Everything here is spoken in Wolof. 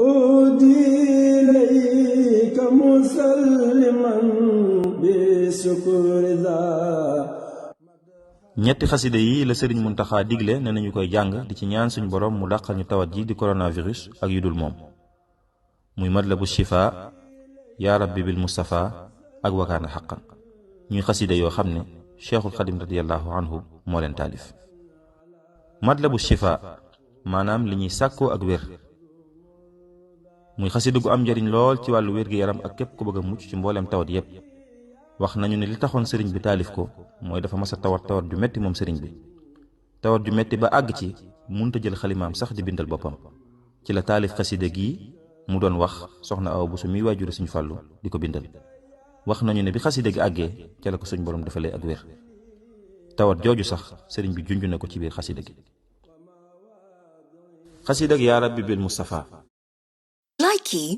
أودي إليك مسلما بشكر ذا. ñetti xasida yi la sëriñ Muntaxa digle ne nañu koy jàng di ci ñaan suñu borom mu dàqal ñu tawat ji di coronavirus ak yu dul moom muy matlabu shifa yaa rabbi bil mustafa ak wakaana xaqan ñuy xasida yoo xam ne cheikhul xadim radiallahu anhu moo leen taalif. matlabu shifa maanaam li ñuy sàkkoo ak wér muy xasida gu am njariñ lool ci wàllu wér-gi-yaram ak képp ku bëgg a mucc ci mbooleem tawat yépp. wax nañu ne li taxoon sëriñ bi taalif ko mooy dafa mas a tawat ju metti moom sëriñ bi, tawat ju metti ba àgg ci munta jël xalimaam sax di bindal boppam, ci la taalif xasida gii mu doon wax soxna Awa Buso mi waajuru Sëriñ Fàllu di ko bindal. wax nañu ne bi xasida gi àggee ca la ko suñ borom defalee ak wér. tawat jooju sax sëriñ bi junj na ko ci biir xasida gi. xasida gi yaa rabbi bil Mustafa. Likey